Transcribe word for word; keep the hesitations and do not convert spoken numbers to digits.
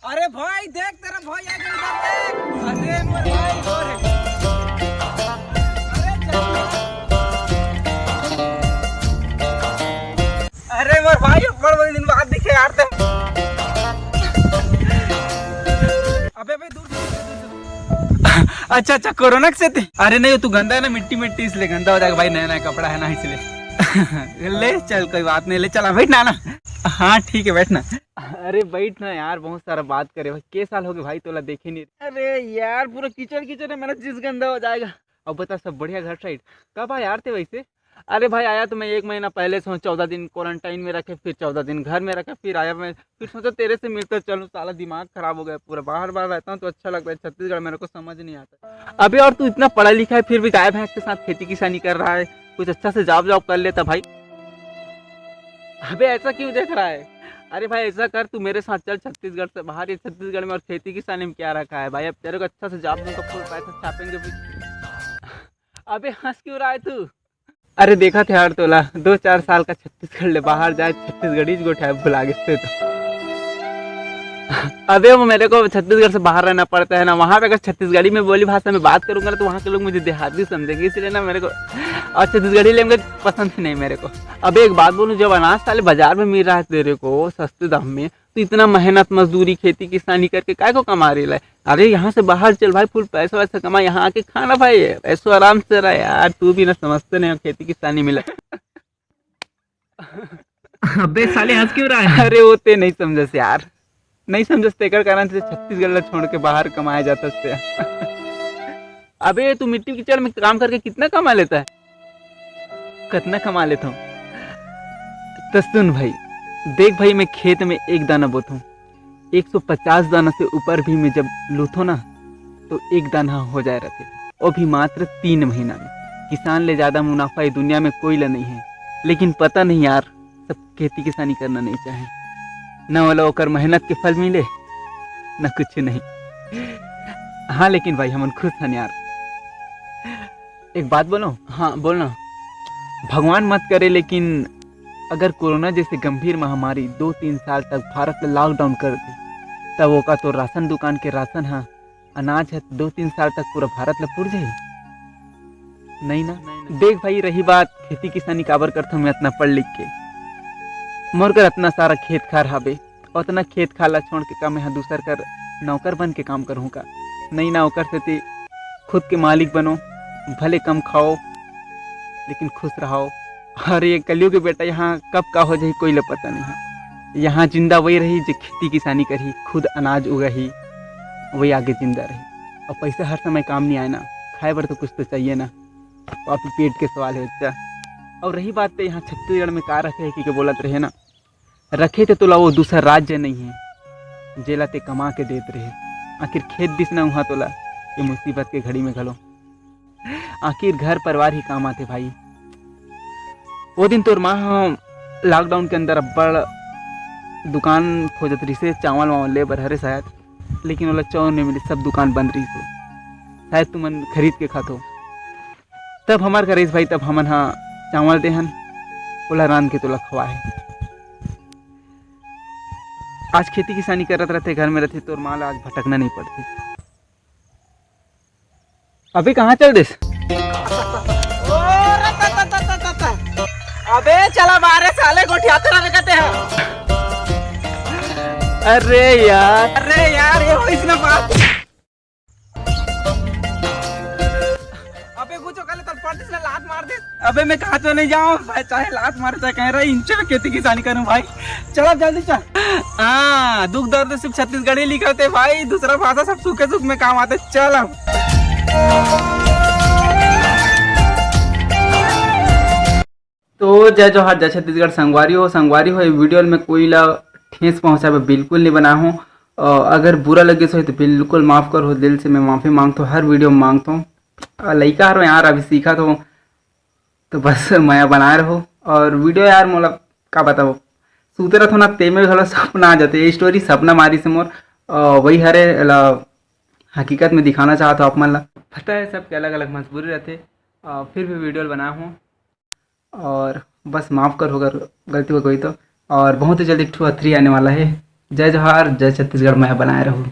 अरे भाई देख, तेरा भाई आ गया, इधर देख। अरे मोर भाई, मोर। अरे चल। अरे मोर भाई, बड़ बड़ दिन बाद दिखे यार ते। अबे भाई, दूर से, दूर से। अच्छा अच्छा, कोरोना के सेती। अरे नहीं, तू गंदा है ना, मिट्टी मिट्टी, इसलिए गंदा हो जाएगा भाई, नया नया कपड़ा है ना, इसलिए। ले चल, कोई बात नहीं, ले चल, बैठ ना, ना। हाँ ठीक है, बैठ ना। अरे बैठ ना यार, बहुत सारा बात करे भाई, के साल हो गए भाई तोला देखे नहीं। अरे यार, पूरा कीचड़ कीचड़ है, मेरा चीज गंदा हो जाएगा। अब बता, सब बढ़िया घर साइड? कब आया यार ते वैसे? अरे भाई, आया तो मैं एक महीना पहले से हूँ, चौदह दिन क्वारंटाइन में रखे, फिर चौदह दिन घर में रखे, फिर आया मैं, फिर सोचा तेरे से मिलकर चलूँ। साला दिमाग खराब हो गया पूरा, बाहर बाहर रहता हूँ तो अच्छा लगता है, छत्तीसगढ़ मेरे को समझ नहीं आता। अबे, और तू इतना पढ़ा लिखा है, फिर भी गाय भैंस के साथ खेती किसानी कर रहा है, कुछ अच्छा से जॉब जॉब कर लेता भाई। अबे, ऐसा क्यों देख रहा है? अरे भाई, ऐसा कर, तू मेरे साथ चल छत्तीसगढ़ से बाहर। ये छत्तीसगढ़ में और खेती किसानी में क्या रखा है भाई? अब तेरे को अच्छा से जॉब दूंगा, फुल पैसा छापेंगे फिर। अबे, हंस क्यों रहा है तू? अरे, देखा थे यार तोला, दो चार साल का छत्तीसगढ़ ले बाहर जाए, छत्तीसगढ़ी गोठिया भुला गए थे तो। अबे, वो मेरे को छत्तीसगढ़ से बाहर रहना पड़ता है ना, वहाँ पे अगर छत्तीसगढ़ी में बोली भाषा में बात करूंगा ना, तो वहाँ के लोग मुझे देहाती समझेंगे, इसलिए ना मेरे को, और छत्तीसगढ़ी लैंग्वेज पसंद ही नहीं मेरे को। अबे, एक बात बोलूँ, जब अनाज साले बाजार में मिल रहा है तेरे को सस्ते दाम में, तो इतना मेहनत मजदूरी खेती किसानी करके काय को कमा रही है? अरे, यहाँ से बाहर चल भाई, फुल पैसा वैसा कमा, यहाँ आके खाना भाई, ऐसो आराम से रहा यार। तू भी ना समझते नहीं हो खेती किसानी मिला। अबे साले, हंस क्यों रहा है? अरे, वो ते नहीं समझस यार, नहीं समझस, तेकर कारण से छत्तीसगढ़ ला छोड़ के बाहर कमाया जाता से। अबे, तू मिट्टी कीचड़ में काम करके कितना कमा लेता है? कतना कमा लेता हूँ? तो सुन भाई, देख भाई, मैं खेत में एक दाना बोता हूँ, एक सौ पचास दाना से ऊपर भी मैं जब लूथो ना, तो एक दाना हो जाए रहते, वो भी मात्र तीन महीना में। किसान ले ज्यादा मुनाफा ये दुनिया में कोई ला नहीं है, लेकिन पता नहीं यार, सब खेती किसानी करना नहीं चाहे, न वाला ओकर मेहनत के फल मिले, न कुछ नहीं। हाँ, लेकिन भाई, हमन खुश हन यार। एक बात बोलो। हाँ, बोलना। भगवान मत करे, लेकिन अगर कोरोना जैसे गंभीर महामारी दो तीन साल तक भारत ला लॉकडाउन कर दे, तब ओका तो राशन दुकान के राशन हा, अनाज है, दो तीन साल तक पूरा भारत ला पुर जाही? नहीं ना। देख भाई, रही बात खेती किसानी काबर करथो मैं इतना पढ़ लिख के, मोर कर इतना सारा खेत खार हावे, उतना खेत खार ला छोड़ के का मैं हा दूसर कर नौकर बन के काम करहूँ का? नहीं ना, ओकर सेती खुद के मालिक बनो, भले कम खाओ, लेकिन खुश रहो। अरे, ये कलयुग के बेटा, यहाँ कब का हो जाही, कोई ले पता नहीं है। यहाँ जिंदा वही रही जो खेती किसानी करही, खुद अनाज उगाही, वही आगे जिंदा रही। और पैसा हर समय काम नहीं आए ना, खाए बर तो कुछ तो चाहिए ना, और फिर पेट के सवाल है बच्चा। और रही बात तो यहाँ छत्तीसगढ़ में का रखे है कि के बोलत रहे ना, रखे थे तोला वो दूसर राज्य नहीं है, जेला ते कमा के देत रहे। आखिर खेत दिस ना उहाँ तोला, ये मुसीबत के घड़ी में घलो। आखिर घर परिवार ही काम आथे भाई। वो दिन तोर माँ ह लॉकडाउन के अंदर अब्बड़ दुकान खोजत रहिसे, चावल वावल ले बर हरे शायद, लेकिन ओला चावल नहीं मिली, सब दुकान बंद रहिसे। शायद तुमन खरीद के खाथो। तब हमार घर रहिस भाई, तब हमन हा चावल देहन, ओला रांध के तोला खवाए। आज खेती किसानी करत रहते, घर में रहते, तोर माँ ला आज भटकना नहीं पड़ती। अभी कहाँ चल दिस? अबे चला मारे साले, गोठियाते रहे कहते हैं। अरे यार, अरे यार, ये हो इसने बात। अबे कुछ कर ले, तर पड़ती से लात मार दे। अबे मैं कहाँ तो नहीं जाऊँ भाई, चाहे लात मारे, चाहे कह रहा इंचे में खेती किसानी करूँ भाई। चल अब जल्दी चल। हाँ, दुख दर्द सिर्फ छत्तीसगढ़ी लिखते भाई, दूसरा भाषा सब सूखे सुख में काम आते। चल अब। तो जय जोहार, जय छत्तीसगढ़। संगवारी हो, संगवारी हो, ये वीडियो में कोई ला ठेस पहुँचावे बिल्कुल नहीं बना हूँ। अ, अगर बुरा लगे सो तो बिल्कुल माफ़ करो, दिल से मैं माफ़ी मांगता हूँ, हर वीडियो में मांगता हूँ। अ, लइका हरो यार, अभी सीखा तो, तो बस मया बनाए रहो। और वीडियो यार मोला का बताओ, सूते रहो ना, ते में घलो सपना आ जाते। ये स्टोरी सपना मारी से मोर, अ, वही हरे ला हकीकत में दिखाना चाहता हूँ आप मन ला। पता है सबके अलग अलग मजबूरी रहते, अ, फिर भी वीडियो बनाया हूँ। और बस माफ़ कर अगर गलती हो गई तो। और बहुत ही जल्दी टू और थ्री आने वाला है, जय जोहार, जय छत्तीसगढ़, मया बनाए रहू।